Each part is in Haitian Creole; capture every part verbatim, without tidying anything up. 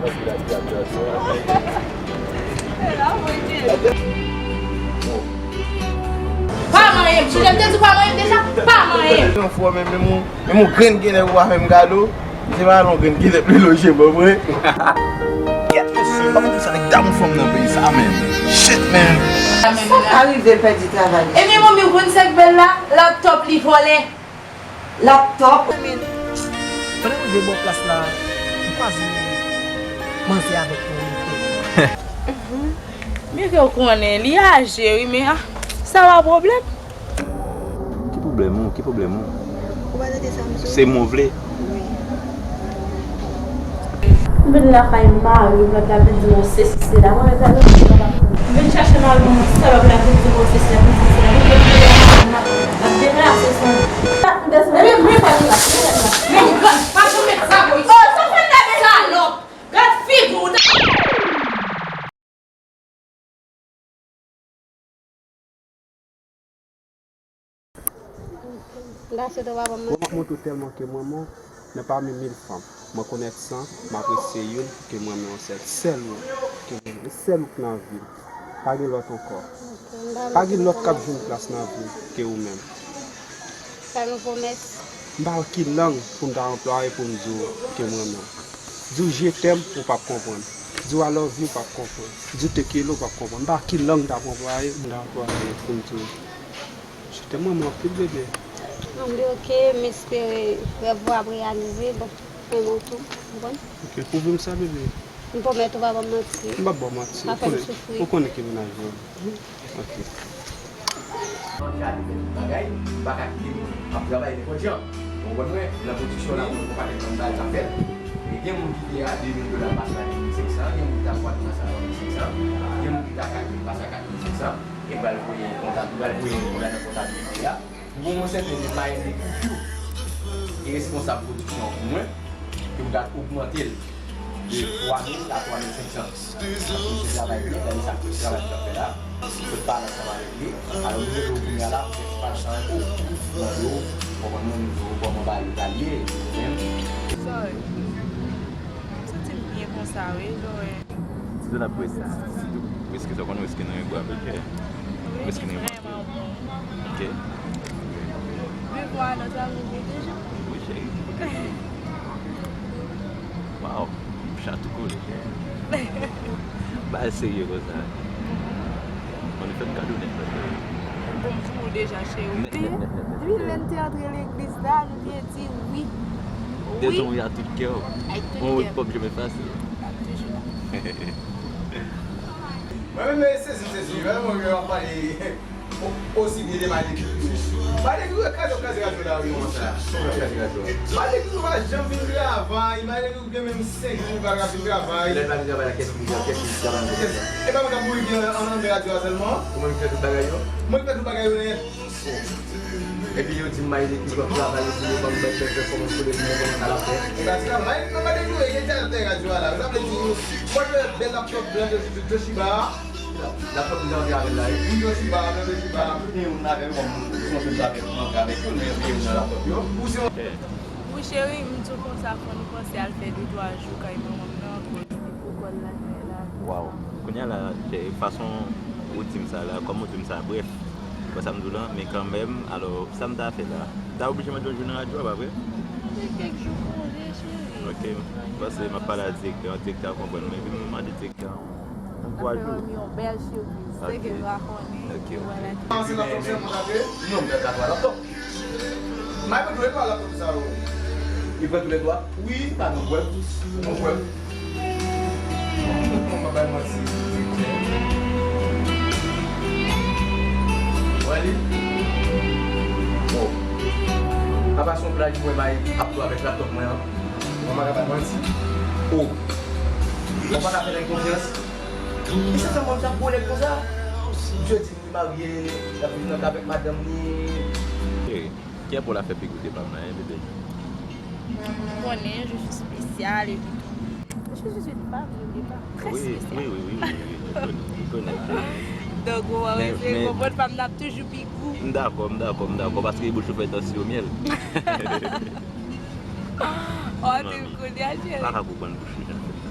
Pa manyen m. Sonje m te di w pa manyen m deja? Pa manyen m. Yon fwa menm, menm yon, menm yon grenn genlè ou pa fè m kado. Se pa yon grenn genlè pli loje, bon, vre. Kèt mesye, pa konn sa nèg damou fanm nan peyi sa, menm. Shit, man. Sa ka rive l pèdi travay li. Ebyen, manmi, ou konn sa k bèl la? Laptop li vòlè. Laptop. Pandan m rive bò plas la, m kwaze manzè avèk yon repè. Byen ke w konnen, li aje, wi, men, ah, sa pa pwoblèm. Ki pwoblèm ou? Ki pwoblèm ou? Ou pa tande sa m di w? Se m ou vle? Wi. M vin lakay mari m, lòt la vin di m yon sesi sela. Mwen menm, sa m vin chache mari m, yon salòp la vin di m yon sesi, la vin di m sela. Mwen vin di m ap deplase sou. Ebyen, mwen pa deplase, mwen pa deplase. Men, gad, pa janm met sa, boy. Oh, sa fè n gade salòp. Gad figi w. Gason, ou pa ban m manti. Bon, m ap montre w tèlman ke m renmen w, nan pami mil fanm, mwen konèt san, m apresye youn ke m renmen yon sèl. Sèl ou ke m renmen, sèl ou k nan vi m. Pa gen lòt ankò. Ok, m pa... Pa gen lòt k ap jwenn plas nan vi m ke ou menm. Fè nou pwomès. M pa wè ki lang pou m ta anplwaye pou m di w ke m renmen w. Di w je t'aime, ou p ap konprann. Di w I love you, ou p ap konprann. Di w te quiero, ou p ap konprann. M pa wè ki lang m ta anplwaye, m ta anplwaye pou m di w je t'aime, m renmen w anpil, bebe. Ann, ok, m espere rèv ou ap reyalize. Bon, renmen w tou, ou konprann? Ok, pwouve m sa, bebe. M pwomèt ou pa ban m manti. M p ap ba w manti. Pa fè m soufri. Ou konnen ki mennaj mwen. Ok. Nan kay li fè tout bagay, m pa ka kite moun ap travay nenpòt jan. Ou konprann mwen? Nan pwodiksyon la, moun gon pakèt bann bagay k ap fèt. E gen moun ki te a de mil dola, pase a de mil senk san, gen moun ki te a twa mil, pase a twa mil senk san, gen moun ki te a kat mil, pase a kat mil senk san, e m pral voye konta, m pral voye konta nan konta de mil la. Pou yon sèten de mayèt de kilti ki responsab pwodiksyon an pou mwen, ke m pral ogmante l de twa mil a twa mil senk san. Paske misye travay byen, gade sa, travay misye ap fè la. Sot pale ansanm avèk li. Alò, nou rele w kounye a la, pou fè ti pale ansanm avèk ou. Mande w, ou konprann mwen, nou di w kòman bagay yo pral ye, ou menm. Sorry. M santi m byen konsa, wi, Joël. Ti done ap wè, ti, ti, ti, whisky sa, ou konn whisky nan yon bwa, ok? Wi, whisky nan yon bwa. Li vrèman bon. Ok. Bevwa a nan travay deja. Wi, cheri. Waw, chat tou kole, cheri. Bagay serye konsa. Bon, nou fè m kado nèt la, cheri. Bon, m di w deja, cheri. Depi lè n te antre legliz la, nou te di wi. Wi. Te di wi a tout kè w. Ak tout kè m. On wi k p ap janm efase. L ap toujou la. Mwen menm, e sezi, sezi. Mwen menm, mwen ap pale o-, osi byen de Maïley Kidou. Maïley Kidou kraze, kraze radyo la, wi, konsa. Kraze radyo. Maïley Kidou pa janm vin travay. Maïley Kidou gen menm senk jou li pa ka vin travay. Lè l pa vin travay la, kiyès ki vin travay? Kiyès ki vin travay? E pa mwen k ap mouri byen an, an, an radyo a sèlman? Ou menm ki fè tout bagay yo? Mwen ki fè tout bagay yo nèt. Epi yo di m Maïley Kidou ap travay, yo di yo ban m bèk, bèk, bèk, kòman pou yo di mwen kòman sa l ap fè. E pa ti travay, non, pa de jwe, gen dyalòg nan radyo a la. Sa vle di, mwen fè bèl laptop blan de, de, de Toshiba. Laptop m te antre avè l la, wi. Wi, Toshiba, de Toshiba. M te youn avè yo, kòm m te konn fè avèk, m antre avèk yo, men yo te youn nan laptop yo. Ou se yon... Wi, cheri, m di w konsa, fò nou panse al fè de twa jou kay manman m nan, pou, pou kò l la, kay la. Waw. Kounye a la, cheri, fason ou di m sa la, kòm ou di m sa, brèf. Wè sa m di w lan, men kanmenm, alò, sa m ta fè la? M ta oblije mande yon jou nan radyo a, pa vre? Se kèk jou konje, cheri. Ok, m panse m ap pale a direktè an, direktè an konprann mwen, epi m mande direktè an yon twa jou. Fè yon bèl sipriz. Ok. Se ke l pa konnen. Ok, ok. Vwala. Panse laptop sèlman l ap ye? Non, m pèdi twa laptop. May pran tou le twa laptop sa yo. Li pran tou le twa? Wi. Pa gen prèv? Gon prèv? Mwen pa bay manti. Wè li? Oh. Apa se yon plaj mwen bay Abdou avèk laptop mwen an? Mwen pa ka bay manti. Oh. Mwen pa ka fè nèg konfyans. E se sèlman misye ap gwo nèg konsa? Misye di li marye, l ap viv nan kay avèk madanm li. Cheri, kiyès pou l ap fè pi gou de pa m nan, en, bebe? Ou konnen, je suis spécial epi tou. Je suis une femme, je ne sais pas. Très spéciale. Wi, wi, wi, wi, wi, wi, m konnen, m konnen. Donk, ou wè, se konprann pa m nan ap toujou pi gou. M dakò, m dakò, m dakò, paske bouch ou fèt an siwo myèl. Oh, te m konnen a, cheri. Pa ka konprann bouch ou jan fèt la.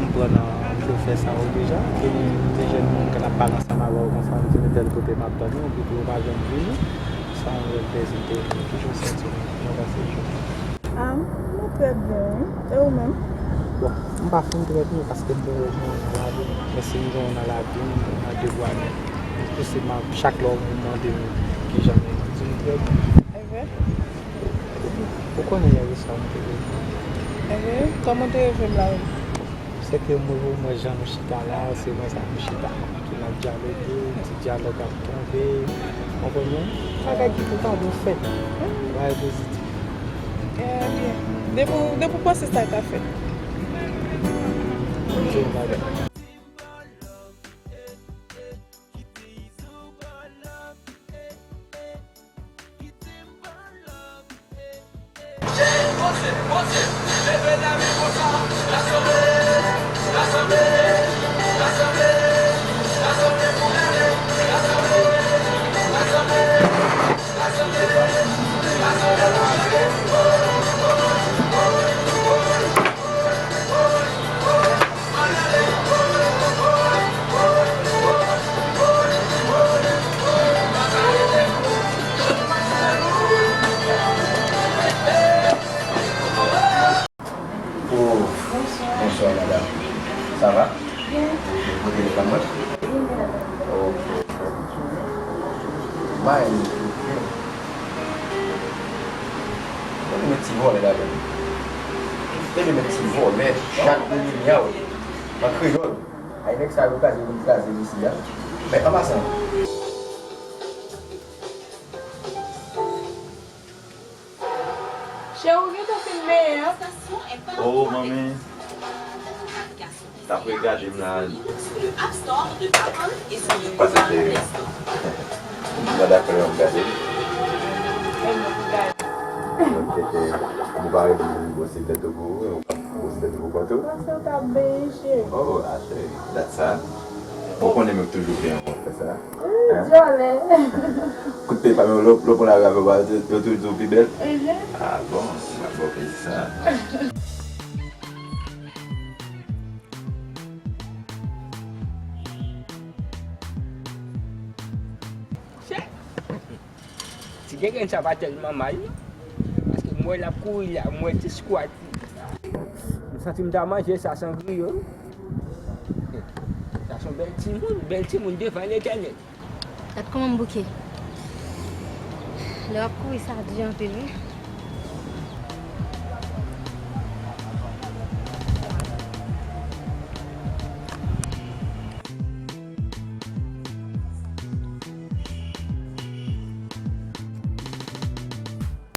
m pran nan chofè sa yo deja. Gen de jèn moun k ap pale ansanm avè w konsa, m di, "Men tèl kote m ap tann ou," epi yo pa janm vini. Sa yon rèv dèzite. Kijan w santi w? Kòman w pase jounen? Ah, mwen trè byen, wi. E ou menm? Bon, m pa fin trè byen paske m pa wè jan nan lavi m. Men si m gen w nan lavi m, m nan debwane. M pouse m ap, chak lè w mande m kijan m ye, m di m trè byen. Evre? Ou konnen yè swa m te leve. Evre? Kòman w te leve m la menm? Se ke mwen, mwen jan nou chita la, se mwen sa nou chita. Ki n ap dyaloge, ti dyalòg ap tonbe. Konprann mwen? Bagay ki pou pa bon fèt. Bagay pozitif. Ebyen, depi w, depi w panse sa ka fèt. M di w bagay. Oh, bonswa, madanm. Sa va? Byen. Ou pote telefòn mwen? Byen, byen. Ok, ok. Bay mwen, ok. Ou te met ti vòlè ladan. Ou te met ti vòlè, chat de miyaw. An kreyòl. Ay, nèg sa yo kraze, vin kraze isi a. Men an pasan. Cheri, w gentan fin benyen an? Oh, manmi. T ap regade m la. Pase cheri. M pa dakò lè w ap gade m. Donk, tete, ou pa redi m bwose tèt ou pou ou, ou pa bwose tèt ou pou kont ou? Panse w t ap benyen, cheri. Oh, a cheri, dat sa. Ou konnen m toujou byen, mwen fè sa. Wi, dyòlè. Kout pye pa menm lè w pran lavi avè w, yo toujou di w pi bèl. Mhm. Ah bon, m ap ba w plezi sa. Ti grenn sa pa tèlman mal, non. Paske m wè l ap kouri la, m wè ti skwat li. M santi m ta manje sa san griyo. Sa se yon bèl timoun, bèl timoun devan Letènèl. Gad kòman m bouke. Lè w ap kouri, sa di anpil, wi.